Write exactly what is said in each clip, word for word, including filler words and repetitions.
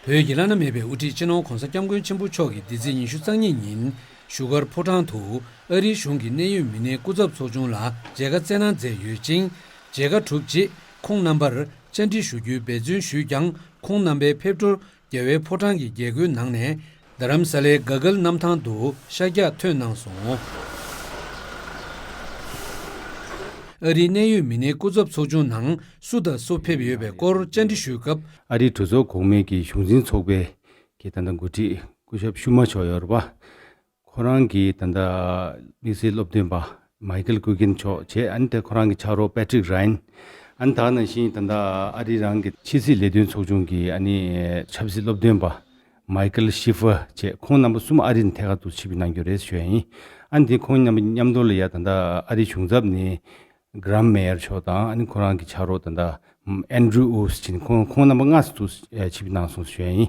བོད་ཀྱི་བླ་ན་མེད་པའི་དབུ་ཁྲིད་སྤྱི་ནོར་༧གོང་ས་༧སྐྱབས་མགོན་ཆེན་པོ་མཆོག་གིས་འདི་ཚེས་ཉི་ཤུ་རྩ་གཉིས་ཉིན་བཞུགས་སྒར་ཕོ་བྲང་དུ་ཨ་རིའི་གཞུང་གི་གནད་ཡོད་མི་སྣའི་སྐུ་ཚབ་ཚོགས་ཆུང་ལ་མཇལ་ཁ་བསྩལ་གནང་མཛད་ཡོད་ཅིང་། མཇལ་ཁ་གྲུབ་རྗེས་ཁོང་རྣམ་པར་བཅར་འདྲི་ཞུ་རྒྱུའི་འབད་བརྩོན་ཞུས་ཀྱང་། ཁོང་རྣམ་པའི་ཕེབས་འབྱོར་རྒྱལ་བའི་ཕོ་བྲང་གི་རྒྱལ་སྒོའི་ནང་ནས་རྡ་རམ་ས་ལའི་ག་གལ་གནམ་ཐང་དུ་ཤར་རྒྱག་ཐོན་གནང་སོང་། ཨ་རིའི་གནད་ཡོད་མི་སྣའི་སྐུ་ཚབ་ཚོགས་ཆུང་ནང་སུ་དང་སུ་ཕེབས་ཡོད་པའི་སྐོར་བཅར་འདྲི་ཞུས་སྐབས། ཨ་རིའི་གྲོས་ཚོགས་གོང་མའི་གི་གཞུང་འཛིན་ཚོགས་པའི་གི་ད་ལྟ་འགོ་ཁྲིད་སྐུ་ཞབས་ཤུ་མ་མཆོག་ཡོད་རེད་པ། ཁོ་རང་གི་ད་ལྟ་དམིགས་བསལ་སློབ་སྟོན་པ་མའི་ཀལ་ཀུ་ཀིན་མཆོག་བྱས། ཨ་ནི་དེ་ཁོ་རང་གི་ཕྱག་རོགས་པེ་ཊི་རིག་རཱན། ཨ་ནི་ད་ག་ནང་བཞིན་ད་ལྟ་ཨ་རི་རང་གི་ཕྱི་སྲིད་ལས་དོན་ཚོགས་ཆུང་གི་ཨ་ནི་ཆབ་སྲིད་སློབ་སྟོན་པ་མའི་ཀལ་ཤི་ཧྥར་བྱས། ཁོང་རྣམ་པ་གསུམ་ཨ་རི་ནས་ཐད་ཀར་དུ་ཆིབས་གནང་རྒྱུ་རེད་ཞུ་ཡ་ཡིན། ཨ་ནི་དེ་ཁོང་རྣམ་པ་མཉམ་དུ་ལ་ཡ་ད་ལྟ་ཨ་རི་གཞུང་ཚབ་ནས་གྷི་རམ་མེ་ཡར་མཆོག་དང་། ཨ་ནི་ཁོ་རང་གི་ཕྱག་རོགས་ད་ལྟ་ཨན་ཌྲུ་ཨུ་སི་ཅིན། ཁོང་ཁོང་རྣམ་པ་ལྔ་སུ་ཆིབས་གནང་སོང་ཞུ་ཡ་ཡིན།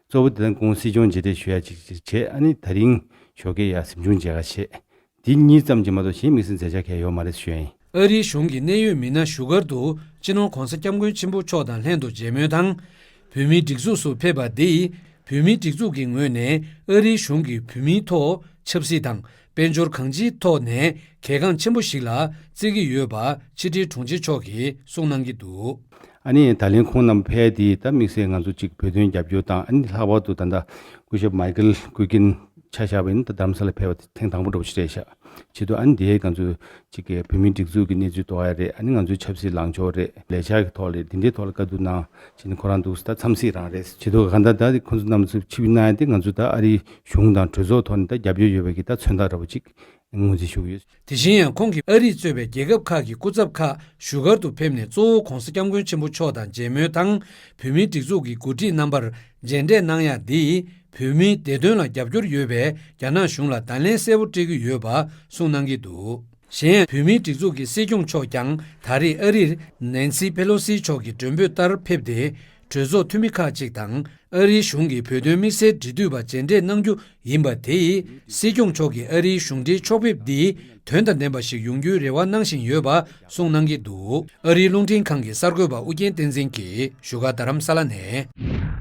གཙོ་བོ་དེ་དང་ཁོང་སྲིད་སྐྱོང་མཇལ་འཕྲད་ཞུ་ཡ་ཅིག་ཅིག་བྱས། ཨ་ནི་ད་རིང་ཞོགས་ཀས་ཡ་གཟིམ་ཆུང་མཇལ་ཁ་བྱས། དེ་གཉིས་ཙམ་གྱིས་མ་གཏོགས་གཞན་དམིགས་བསལ་མཛད་འཆར་གང་ཡང་ཡོད་མ་རེད་ཞུ་ཡ་ཡིན། ཨ་རིའི་གཞུང་གི་གནད་ཡོད་མི་སྣ་བཞུགས་སྒར་དུ་སྤྱི་ནོར་༧གོང་ས་༧སྐྱབས་མགོན་ཆེན་པོ་མཆོག་དང་ལྷན་དུ་མཇལ་མོལ་དང་། བོད་མིའི་སྒྲིག་འཛུགས་སུ་ཕེབས་པ་འདིས་བོད་མིའི་སྒྲིག་འཛུགས་ཀྱི་ངོས་ནས་ཨ་རིའི་གཞུང་གིས་བོད་མིའི་ཐོག་ཆབ་སྲིད་དང་དཔལ་འབྱོར་གང་ཅིའི་ཐོག་ནས་གལ་འགངས་ཆེན་པོ་ཞིག་ལ་བརྩི་གི་ཡོད་པ་ཕྱི་དྲིལ་དྲུང་ཆེ་མཆོག་གིས་གསུངས་གནང་གི་འདུག། ཨ་ནི་ད་ལན་ཁོང་རྣམས་ཕེབས་དེ་ད་དམིགས་བསལ་ང་ཚོ་གཅིག་བོད་དོན་རྒྱབ་སྐྱོར་དང་། ཨ་ནི་ལྷག་པར་དུ་ད་ལྟ་སྐུ་ཞབས་མའི་ཀལ་ཀུ་ཀིན་ཆ་བཞག་པ་ཡིན་ན་ད་རྡ་རམ་ས་ལ་ཕེབས་པ་དེ་ཐེངས་དང་པོ་འདྲ་པོ་ཞིག་རེད་ཤག། བྱེད་དུས་ཨ་ནི་དེ་ང་ཚོ་གཅིག་གི་བོད་མིའི་སྒྲིག་འཛུགས་ཀྱི་གནས་ཚུལ་རྟོགས་ཡ་རེད། ཨ་ནི་ང་ཚོའི་ཆབ་སྲིད་ལངས་ཕྱོགས་རེད། ལས་འཆར་གྱི་ཐོག་ལ་འདི་འདྲའི་ཐོག་ལ་བཀའ་བསྡུར་གནང་བྱས་ནས་ཁོ་རང་འདུག་ད་འཚམས་གཟིགས་རང་རེད། བྱེད་དུས་གང་ལྟར་ད་ཁོང་ཚོ་རྣམས་ཚོ་ཆིབས་གནང་ཡ་དེ་ང་ཚོ་ད་ཨ་རིའི་གཞུང་དང་གྲོས་ཚོགས་ཐོག་ནས་ད་རྒྱབ་སྐྱོར་ཡོད་པའི་གི་ད་མཚོན་རྟགས་འདྲ་པོ་གཅིག་ངོས་འཛིན་ཞུ་གི་ཡོད། དེ་བཞིན་ཡང་ཁོང་གིས་ཨ་རིས་གཙོས་པའི་རྒྱལ་ཁབ་ཁག་གི་སྐུ་ཚབ་ཁག་བཞུགས་སྒར་དུ་ཕེབས་ནས་གཙོ་བོ་༧གོང་ས་༧སྐྱབས་མགོན་ཆེན་པོ་མཆོག་དང་མཇལ་མོལ་དང་། བོད་མིའི་སྒྲིག་འཛུགས་ཀྱི་འགོ་ཁྲིད་རྣམ་པར་མཇལ་འཕྲད་གནང་ཡག་འདིས་བོད་མིའི་བདེ་དོན་ལ་རྒྱབ་སྐྱོར་ཡོད་པའི་རྒྱ་ནག་གཞུང་ལ་བརྡ་ལན་གསལ་པོ་སྤྲད་ཀྱི་ཡོད་པ་གསུངས་གནང་གི་འདུག། གཞན་ཡང་བོད་མིའི་སྒྲིག་འཛུགས་ཀྱི་སྲིད་སྐྱོང་མཆོག་ཀྱང་ད་རེས་ཨ་རིར་ནན་སི་ཕེ་ལོ་སི་མཆོག་གི་མགྲོན་འབོད་ལྟར་ཕེབས་ཏེ། གྲོས་ཚོགས་འཐུས་མི་ཁག་ཅིག་དང་ཨ་རིའི་གཞུང་གི་བོད་དོན་དམིགས་བསལ་འབྲེལ་མཐུད་པ་མཇལ་འཕྲད་གནང་རྒྱུ་ཡིན་པ་དེས། སྲིད་སྐྱོང་མཆོག་གིས་ཨ་རིའི་གཞུང་འབྲེལ་ཕྱོགས་ཕེབས་འདི་དོན་དང་ལྡན་པ་ཞིག་ཡོང་རྒྱུའི་རེ་བ་གནང་བཞིན་ཡོད་པ་གསུངས་གནང་གི་འདུག། ཨ་རིའི་རླུང་འཕྲིན་ཁང་གི་གསར་འགོད་པ་ཨུ་རྒྱན་བསྟན་འཛིན་གྱིས་བཞུགས་སྒར་རྡ་རམ་ས་ལ་ནས།